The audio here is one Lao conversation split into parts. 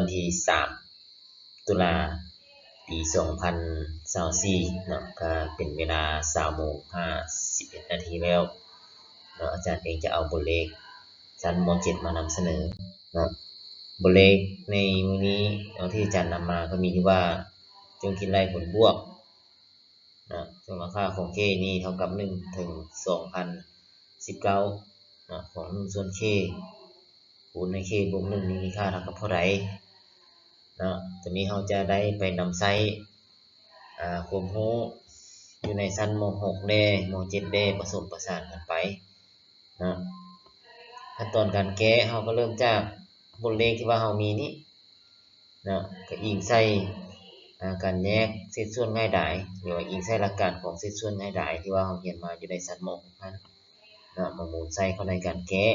ວັນທີສາມ ຕຸລາ ປີສອງພັນຊາວສີ່ເນາະ ກະເປັນເວລາຊາວໂມງຫ້າສິບເອັດນາທີແລ້ວເນາະ. ອາຈານເອງຈະເອົາບົດເລກຊັ້ນ ມໍເຈັດ ມານຳສະເໜີເນາະ. ບົດເລກໃນມື້ນີ້ເນາະ ທີ່ອາຈານນຳມາກໍມີຢູ່ວ່າ ຈົ່ງຄິດໄລ່ຜົນບວກເນາະ ເຊິ່ງວ່າຄ່າຂອງ K ນີ້ເທົ່າກັບໜຶ່ງເຖິງສອງພັນສິບເກົ້າເນາະ ຂອງໜຶ່ງສ່ວນ K ຄູນໃຫ້ K ບວກໜຶ່ງນີ້ມີຄ່າເທົ່າກັບເທົ່າໃດເນາະ. ຕົວນີ້ເຮົາຈະໄດ້ໄປນຳໃຊ້ ອາ ຄວາມຮູ້ຢູ່ໃນຊັ້ນ ມໍຫົກແດ່ ມໍເຈັດແດ່ ປະສົມປະສານກັນໄປເນາະ. ຂັ້ນຕອນການແກ້ ເຮົາກໍເລີ່ມຈາກບົດເລກທີ່ວ່າເຮົາມີນີ້ເນາະ ກໍອີງໃສ່ ອາ ການແຍກເສດສ່ວນງ່າຍດາຍ ຫຼືວ່າອີງໃສ່ຫຼັກການຂອງເສດສ່ວນງ່າຍດາຍ ທີ່ວ່າເຮົາຮຽນມາຢູ່ໃນຊັ້ນ ມໍຫົກຫັ້ນເນາະ ມາໝູນໃສ່ເຂົ້າໃນການແກ້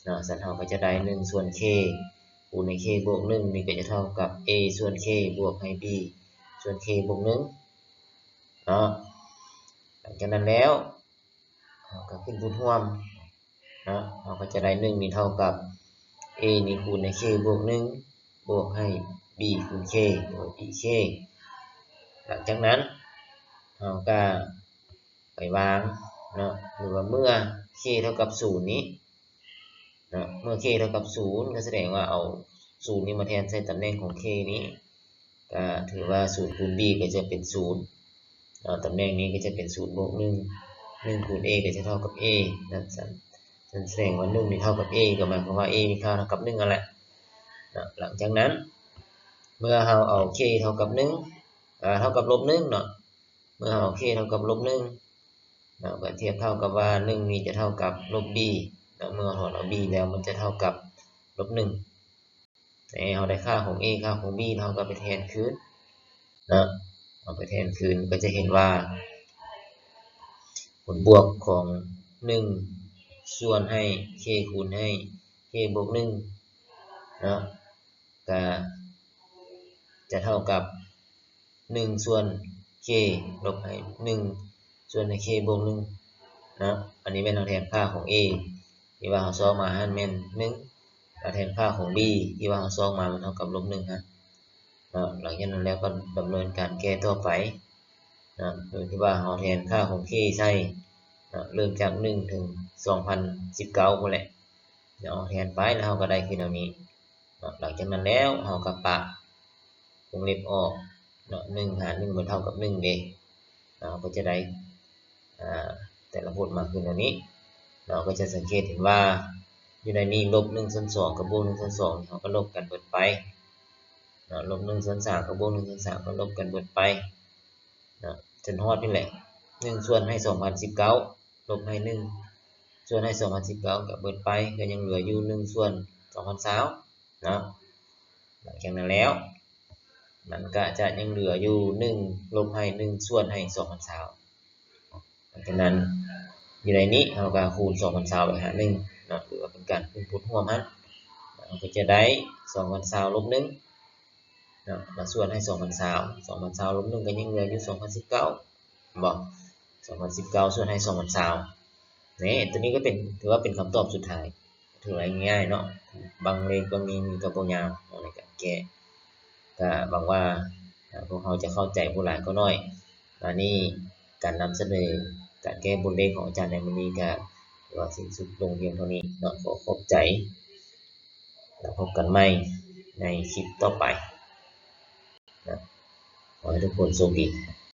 ເນາະ. ຊັ້ນເຮົາກໍຈະໄດ້ໜຶ່ງສ່ວນ K ຄູນໃຫ້ K ບວກໜຶ່ງ ນີ້ກໍຈະເທົ່າກັບ A ສ່ວນ K ບວກໃຫ້ B ສ່ວນ K ບວກໜຶ່ງເນາະ. ຫຼັງຈາກນັ້ນແລ້ວ ເຮົາກໍຂຶ້ນພູດຮ່ວມເນາະ ເຮົາກໍຈະໄດ້ໜຶ່ງນີ້ເທົ່າກັບ A ນີ້ຄູນໃຫ້ K ບວກໜຶ່ງ ບວກໃຫ້ B ຄູນ K ຫຼືວ່າ B K. ຫຼັງຈາກນັ້ນ ເຮົາກໍໄປວາງເນາະ ຫຼືວ່າເມື່ອ K ເທົ່າກັບສູນນີ້ເນາະ ເມື່ອ K ເທົ່າກັບສູນ ກໍສະແດງວ່າເອົາສູນນີ້ມາແທນໃສ່ຕຳແໜ່ງຂອງ K ນີ້ ກໍຖືວ່າສູນຄູນ B ກໍຈະເປັນສູນເນາະ ຕຳແໜ່ງນີ້ກໍຈະເປັນສູນບວກໜຶ່ງ ໜຶ່ງຄູນ A ກໍຈະເທົ່າກັບ A ເນາະ. ຊັ້ນ ຊັ້ນສະແດງວ່າໜຶ່ງນີ້ເທົ່າກັບ A ກໍໝາຍຄວາມວ່າ A ມີຄ່າເທົ່າກັບໜຶ່ງຫັ້ນແຫຼະເນາະ. ຫຼັງຈາກນັ້ນ ເມື່ອເຮົາເອົາ K ເທົ່າກັບໜຶ່ງ ອາ ເທົ່າກັບລົບໜຶ່ງເນາະ ເມື່ອເຮົາເອົາ K ເທົ່າກັບລົບໜຶ່ງເນາະ ກໍທຽບເທົ່າກັບວ່າໜຶ່ງນີ້ຈະເທົ່າກັບລົບ B ເນາະ. ເມື່ອເຮົາຖອນເອົາ B ແລ້ວ ມັນຈະເທົ່າກັບລົບໜຶ່ງ. ເຮົາໄດ້ຄ່າຂອງ A ຄ່າຂອງ B ເຮົາກໍໄປແທນຄືນເນາະ ເອົາໄປແທນຄືນ ກໍຈະເຫັນວ່າຜົນບວກຂອງໜຶ່ງສ່ວນໃຫ້ K ຄູນໃຫ້ K ບວກໜຶ່ງເນາະ ກໍຈະເທົ່າກັບໜຶ່ງສ່ວນ K ລົບໃຫ້ໜຶ່ງ ສ່ວນໃຫ້ K ບວກໜຶ່ງເນາະ. ອັນນີ້ແມ່ນເຮົາແທນຄ່າຂອງ A ທີ່ວ່າເຮົາຊອກມາຫັ້ນແມ່ນໜຶ່ງ ແລ້ວແທນຄ່າຂອງ B ທີ່ວ່າເຮົາຊອກມາມັນເທົ່າກັບລົບໜຶ່ງຫັ້ນເນາະ. ຫຼັງຈາກນັ້ນແລ້ວກໍດຳເນີນການແກ້ຕໍ່ໄປເນາະ ໂດຍທີ່ວ່າເຮົາແທນຄ່າຂອງ K ໃສ່ເນາະ ເລີ່ມຈາກໜຶ່ງເຖິງສອງພັນສິບເກົ້າພຸ້ນແຫຼະເນາະ ເຮົາແທນໄປ ແລ້ວເຮົາກໍໄດ້ຄືແນວນີ້ເນາະ. ຫຼັງຈາກນັ້ນແລ້ວເຮົາກໍປະວົງເລັບອອກເນາະ ໜຶ່ງຫານໜຶ່ງມັນເທົ່າກັບໜຶ່ງເດ້ເນາະ ເຮົາກໍຈະໄດ້ ອາ ແຕ່ລະບົດມາຄືແນວນີ້ເນາະ. ເຮົາກໍຈະສັງເກດເຫັນວ່າຢູ່ໃນນີ້ ລົບໜຶ່ງສ່ວນສອງກັບບວກໜຶ່ງສ່ວນສອງ ເຮົາກໍລົບກັນເບິດໄປເນາະ ລົບໜຶ່ງສ່ວນສາມກັບບວກໜຶ່ງສ່ວນສາມກໍລົບກັນເບິດໄປເນາະ ຈົນຮອດນີ້ແຫຼະ ໜຶ່ງສ່ວນໃຫ້ສອງພັນສິບເກົ້າ ລົບໃຫ້ໜຶ່ງສ່ວນໃຫ້ສອງພັນສິບເກົ້າກໍເບິດໄປ ກໍຍັງເຫຼືອຢູ່ໜຶ່ງສ່ວນສອງພັນຊາວເນາະ. ຫຼັງຈາກນັ້ນແລ້ວ ມັນກະຈະຍັງເຫຼືອຢູ່ໜຶ່ງ ລົບໃຫ້ໜຶ່ງສ່ວນໃຫ້ສອງພັນຊາວ. ຫຼັງຈາກນັ້ນ ຢູ່ໃນນີ້ເຮົາກະຄູນສອງພັນຊາວໄປຫາໜຶ່ງເນາະ ຫຼືວ່າເປັນການຄູນພູດຮ່ວມຫັ້ນ ເຮົາກໍຈະໄດ້ສອງພັນຊາວລົບໜຶ່ງເນາະ ມາສ່ວນໃຫ້ສອງພັນຊາວ ສອງພັນຊາວລົບໜຶ່ງກໍຍັງເຫຼືອຢູ່ສອງພັນສິບເກົ້າ ແມ່ນບໍ່? ສອງພັນສິບເກົ້າສ່ວນໃຫ້ສອງພັນຊາວ ນີ້ ຕົວນີ້ກໍເປັນ ຖືວ່າເປັນຄຳຕອບສຸດທ້າຍ ຖືວ່າງ່າຍເນາະ ບາງເລກບາງນີ້ມັນກໍບໍ່ຍາວໃນການແກ້ ກໍຫວັງວ່າ ອາ ພວກເຮົາຈະເຂົ້າໃຈບໍ່ຫຼາຍກໍໜ້ອຍ. ບາດນີ້ການນຳສະເໜີການແກ້ບົດເລກຂອງອາຈານໃນມື້ນີ້ກໍຖືວ່າສິ້ນສຸດລົງພຽງເທົ່ານີ້ເນາະ ຂໍຂອບໃຈ ແລ້ວພົບກັນໃໝ່ໃນຄລິບຕໍ່ໄປເນາະ ຂໍໃຫ້ທຸກຄົນໂຊກດີ.